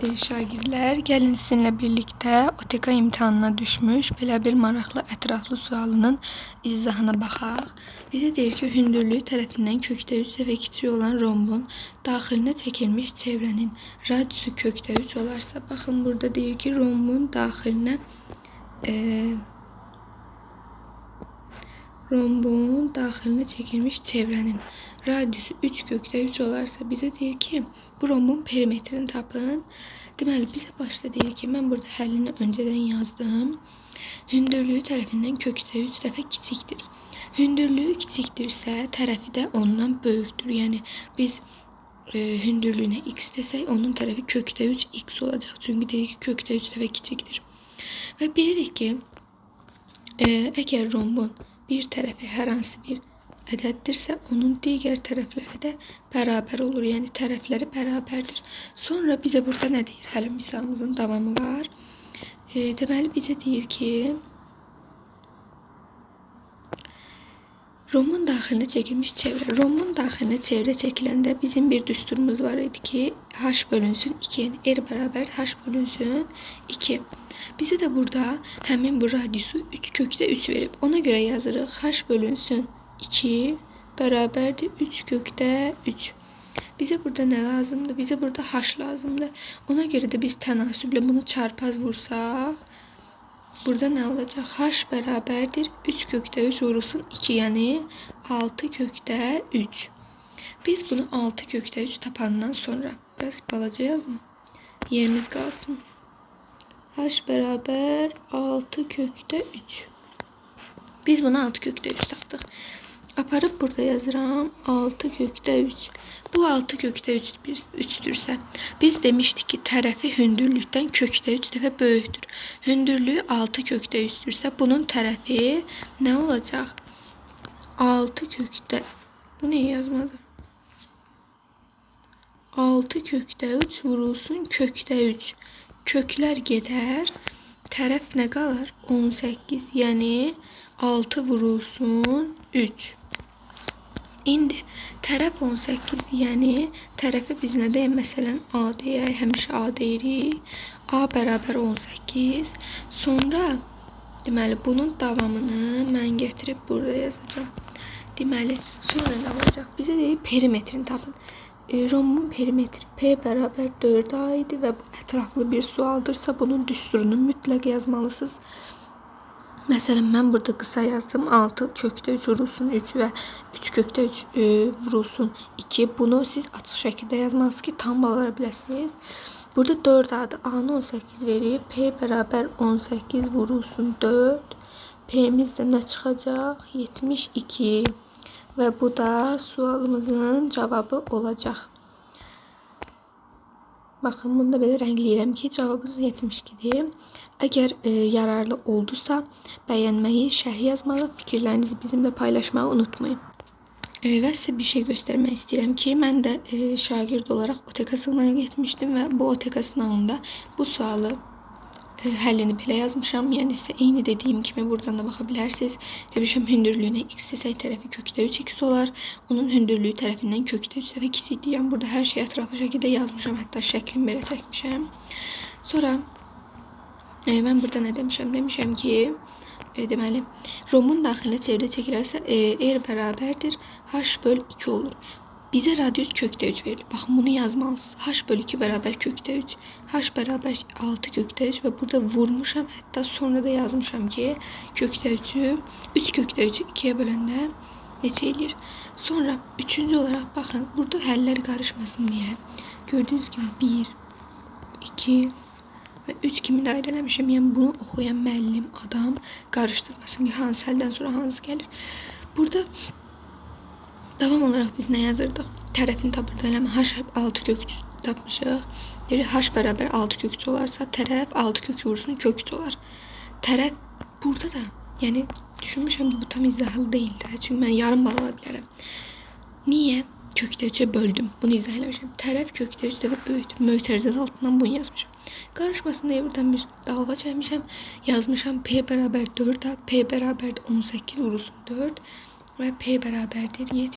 Şagirdlər, gəlin sizinlə birlikdə OTK imtahanına düşmüş belə bir maraqlı ətraflı sualının izahına baxaq. Bizə deyir ki, hündürlüyü tərəfindən kökdə 3 dəfə kiçik olan rombun daxilinə çəkilmiş çevrənin radiusu kökdə 3 olarsa, baxın burada deyir ki, rombun daxilinə çəkilmiş çevrənin radiusu 3 kökdə 3 olarsa, bizə deyir ki, bu rombun perimetrini tapın. Deməli, bizə başda deyir ki, mən burada həllini öncədən yazdım. Hündürlüyü tərəfindən kökdə 3 dəfə kiçikdir. Hündürlüyü kiçikdirsə, tərəfi də ondan böyükdür. Yəni, biz hündürlüyünə x desək, onun tərəfi kökdə 3 x olacaq. Çünki deyir ki, kökdə 3 dəfə kiçikdir. Və bilirik ki, əgər rombun bir tərəfi hər hansı bir ədəddirsə, onun digər tərəfləri də bərabər olur. Yəni, tərəfləri bərabərdir. Sonra bizə burada nə deyir? Hələ misalımızın davamı var. Deməli, bizə deyir ki, rombun daxilinə çəkilmiş çevrə. Rombun daxilinə çevrə çəkiləndə bizim bir düsturumuz var idi ki, h bölünsün 2, yəni r bərabər h bölünsün 2. Bizə də burada həmin bu radiusu 3 kökdə 3 verib. Ona görə yazırıq h bölünsün 2 bərabərdir 3 kökdə 3. Bizə burada nə lazımdır? Bizə burada h lazımdır. Ona görə də biz tənasüblə bunu çarpaz vursaq, burada nə olacaq? H bərabərdir 3 kökdə 3 vurulsun 2, yəni 6 kökdə 3. Biz bunu 6 kökdə 3 tapandan sonra, biraz balaca yazım, yerimiz qalsın. H bərabər 6 kökdə 3. Biz bunu 6 kökdə 3 tapdıq. Aparıb burada yazıram 6 kökdə 3. Bu 6 kökdə 3-dürsə, biz demişdik ki, tərəfi hündürlükdən kökdə 3 dəfə böyükdür. Hündürlüyü 6 kökdə 3-dürsə, bunun tərəfi nə olacaq? 6 kökdə, bu niyə yazmadı? 6 kökdə 3 vurulsun kökdə 3. Köklər gedər, tərəf nə qalar? 18, yəni 6 vurulsun 3. İndi tərəf 18, yəni tərəfi biz nə deyək? Məsələn, A deyək, həmişə A deyirik. A bərabər 18. Sonra, deməli, bunun davamını mən gətirib burada yazacağam. Deməli, sonra nə olacaq? Bizə deyir, perimetrini tapın. Rombun perimetri P bərabər 4A idi və bu ətraflı bir sualdırsa, bunun düsturunu mütləq yazmalısınız. Məsələn, mən burada qısa yazdım. 6 kökdə 3 vurulsun 3 və 3 kökdə 3 vurulsun 2. Bunu siz açıq şəkildə yazmalısınız ki, tam bal biləsiniz. Burada 4A'dır. A-nı 18 verib. P bərabər 18 vurulsun 4. P-miz də nə çıxacaq? 72. Və bu da sualımızın cavabı olacaq. Baxın, bunu da belə rəngləyirəm ki, cavabınız 72-dir. Əgər yararlı oldusa, bəyənməyi, şərh yazmağı, fikirlərinizi bizimlə paylaşmağı unutmayın. Və sizə bir şey göstərmək istəyirəm ki, mən də şagird olaraq OTK sınavına getmişdim və bu OTK sınavında bu sualı həllini belə yazmışam. Yəni sizə eyni dediyim kimi buradan da baxa bilərsiniz. Demişəm, hündürlüyünə x desək, tərəfi kökdə 3x olar. Onun hündürlüyü tərəfindən kökdə 3 dəfə kiçikdir. Yəni burada hər şeyi ətraflı şəkildə yazmışam. Hətta şəklini belə çəkmişəm. Sonra mən burada nə demişəm? Demişəm ki, deməli, rombun daxilinə çevrə çəkilərsə, r bərabərdir h böl 2 olur. Bizə radius kökdə 3 verilir. Baxın, bunu yazmalısınız. H bölü 2 bərabər kökdə 3. H bərabər 6 kökdə 3 və burada vurmuşam. Hətta sonra da yazmışam ki, kökdə 3-ü, 3 kökdə 3-ü 2-yə böləndə neçə eləyir? Sonra üçüncü olaraq baxın, burada həllər qarışmasın deyə. Gördüyünüz kimi 1, 2 və 3 kimi dairə eləmişəm. Yəni bunu oxuyan müəllim, adam qarışdırmasın ki, hansı həldən sonra hansı gəlir. Burada davam olaraq biz nə yazırdıq? Tərəfini tapırdıq. Eləmi? H 6 kök 3 tapmışıq. Deyir, H bərabər 6 kök 3 olarsa, tərəf 6 kök vursun, kök 3 olar. Tərəf burada da, yəni düşünmüşəm ki, bu tam izahlı deyil də. Çünki mən yarım bal ala bilərəm. Niyə? Kökdə 3-ə böldüm. Bunu izah eləmişəm. Tərəf kökdə 3 dəfə böyükdür. Mötərizənin altından bunu yazmışam. Qarışmasın deyə buradan bir dalğa çəkmişəm. Yazmışam P bərabər 4A, P bərabər 18 vurulsun 4 və P bərabərdir